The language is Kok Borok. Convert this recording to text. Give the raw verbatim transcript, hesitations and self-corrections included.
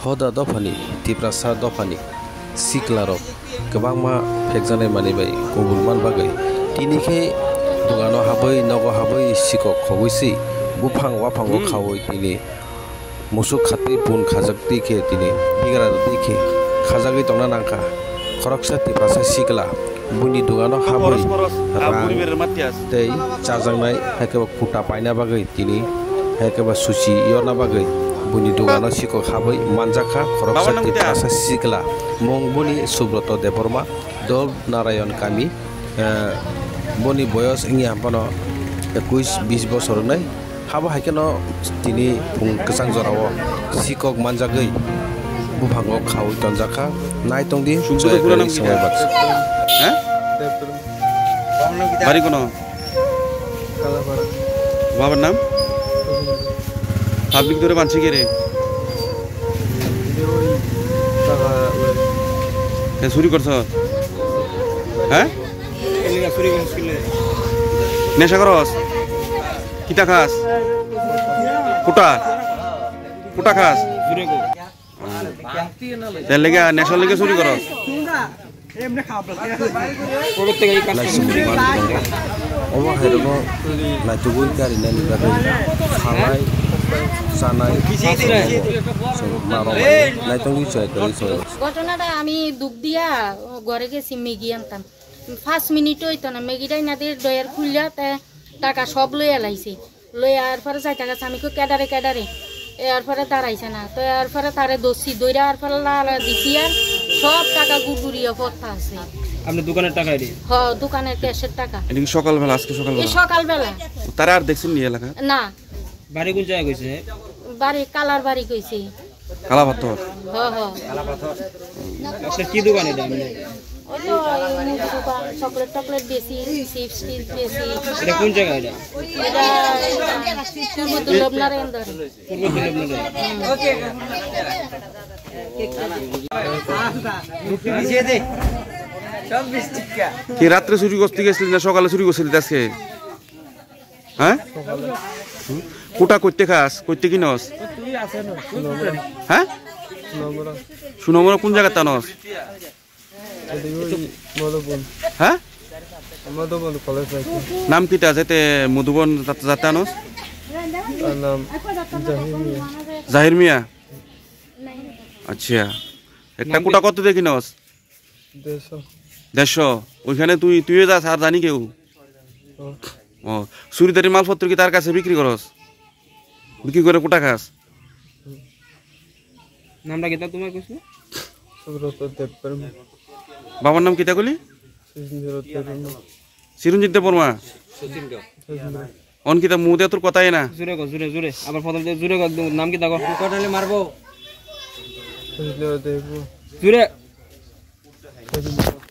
Hoda dophani, Tiprasa dophani siklarok kwbangma phekjaknai manwi bai kubul man bagwi tini khe dogano habwi, nogo habwi sikok khogwi si buphang waphango Hmm. khaui tini musuk khatwi pun khajaktwi khe tini bigra rwtwi khe khajagwi tongna nangkha. Khoroksa Tiprasa sikla buini dogano habwi Moros, moros, ah, rang buri beri matias. tei chajaknai hai khe bo kuta paina bagwi tini hai khe bo suchi yorna bagwi buini dogano sikok habwi manjakha. Khoroksa Baba nang Tiprasa sikla mung boni Subroto Debbarma, Dol Narayon kami, eh, boni boyos wngya phano ekuis bis bosor wngnai. Habo hai kheno tini phung kwchang jorao sikok manjagwi buphango khaui tonjakha. Nai tongdi Sumbudo Joya pura Kali nam Songoi kida? Baksa. Ha? Bari kono? Kalapara. Babar nam? Public dore bansi kere? Te suri korso? Ha? Nesha koros? Kita khas? Kuta? Kuta khas? Tel lega, nesha lega suri koros? Obo hai rokno naitugwi karinani bagwi khalai, chanai, ma rok naitugwi chai kwrwi chai. ঘটনাটা আমি দুখ দিয়া ঘরে গেছি ম্যাগি আনতাম। পাঁচ মিনিট হইতো না, ম্যাগিটাই না দিয়ে ডয়ার খুললা, তে টাকা সব লইয়া লাইছে। লইয়া আর পরে যাইতা গেছে, আমি কই, "কেডারে, কেডারে?" এ আর পরে দাঁড়াইছে না। তো আর পরে তারে ধরছি, ধইরা আর পরে লালা দিছি আর সব টাকা গুড়গুড়িয়া পড়তা আছে। আপনার দোকানের টাকা এটি? হ, দোকানের ক্যাশের টাকা। এটা কি সকালবেলা, আজকে এই সকালবেলা? সকালবেলা। তারা আর দেখছেন নি এলাকা? না। বাড়ি কোন জায়গায় কইছে? বাড়ি কালার বাড়ি কইছে। কালা পাথর। হ, হ। আপনার কি দোকান এটা এমনি? ওই তো, ওই মুদি দোকান, চকলেট টকলেট বেশি, চিপস টিপস বেশি। এটা কোন জায়গা এটা? এটা পূর্ব দুর্লভ নারায়ণ ধর। পূর্ব দুর্লভ নারায়ণ। কি রাত্রে চুরি করতে গেছিলি না সকালে চুরি করছিলি আজকে? হ্যাঁ? হুম? কোটা করতে খাস? করতে কিনস? হ্যাঁ? সুনমরা কোন জায়গাত আনস? হ্যাঁ? নাম কিতা যেতে মধুবন যাত-, যাতে আনস? জাহির মিয়া। আচ্ছা। একটা কোটা কত দিয়ে কিনস? দেড়শো। দেড়শো। ওইখানে তুই, তুইও যাস আর জানি কেউ? ও। ও, চুরিদারি মালপত্র কি তার কাছে বিক্রি করস? বিক্রি করে কোটা খাস? নামটা কিতা তোমার কইছিল? সুব্রত দেববর্মা। বাবার নাম কিতা কইলি? সুরেন্দ্র দেববর্মা। চিরঞ্জিত দেববর্মা? সুরেন্দ্র। অন কিতা মুদে তোর কথাই না? জুরে গো, জুরে, জুরে। আবার ফদল দে, জুরে গো, একদম নাম কিতা গো? কটালে মারবো। সুরেন্দ্র দেব। জুরে। সুরেন্দ্র।